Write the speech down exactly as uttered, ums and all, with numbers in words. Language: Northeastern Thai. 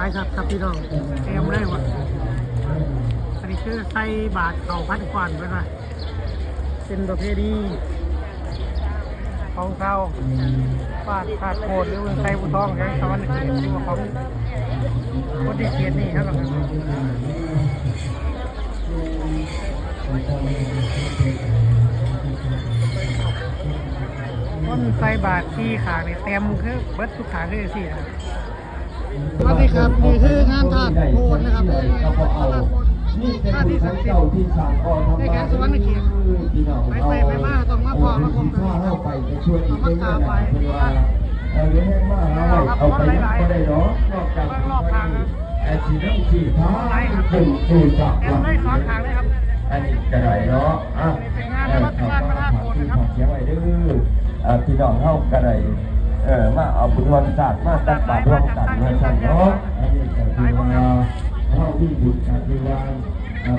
ไปครับครับพี่น้อง เตรียมเลยว่ะ อันนี้คือใส่บาตรข้าวพันก้อนเพิ่นว่า เป็นประเพณีของชาวบ้านธาตุโพนหรือเมืองไชยภูทอง แขวงสะหวันนะเขต หรือว่าของคนที่เขตนี้ครับ คนใส่บาตรสี่ข้างนี่เต็มคือเบิดทุกข้างคือจั่งซี้นะครับ สวัสดีครับ นี่คืองานธาตุโพนนะครับ เป็นงานธาตุโพน นี่เป็นบุญของเจ้าที่สร้างก่อทำมา ในแขวงสะหวันนะเขต ไปไปไปมาต้องมาพ้อมาพบกัน เอาบุญที่พาเราไปในช่วงนี้ ต้องมากราบไหว้ เป็นเวลา เออ เดี๋ยวแห้งมาก เอาไว้ เอาไปยังบ่ได้ดอก นอกจาก เบิ่งรอบข้าง ไอ้สีน้ำสีฟ้า หลายครับ เป็นปูจาก เต็มเลยสองข้างเลยครับ อันนี้ก็ได้เนาะ อ่ะ เป็นงาน เออ วัด งานพระธาตุโพนนะครับ ฝากชื่อฝากเสียงไว้เด้อ อ่า พี่น้องเฮาก็ได้ เออ มาเอาบุญร่วมชาติ มาตักบาตรร่วมกันว่าซั่นเนาะ อันนี้ก็คือว่าเฮามีบุญกันที่ว่า อ่า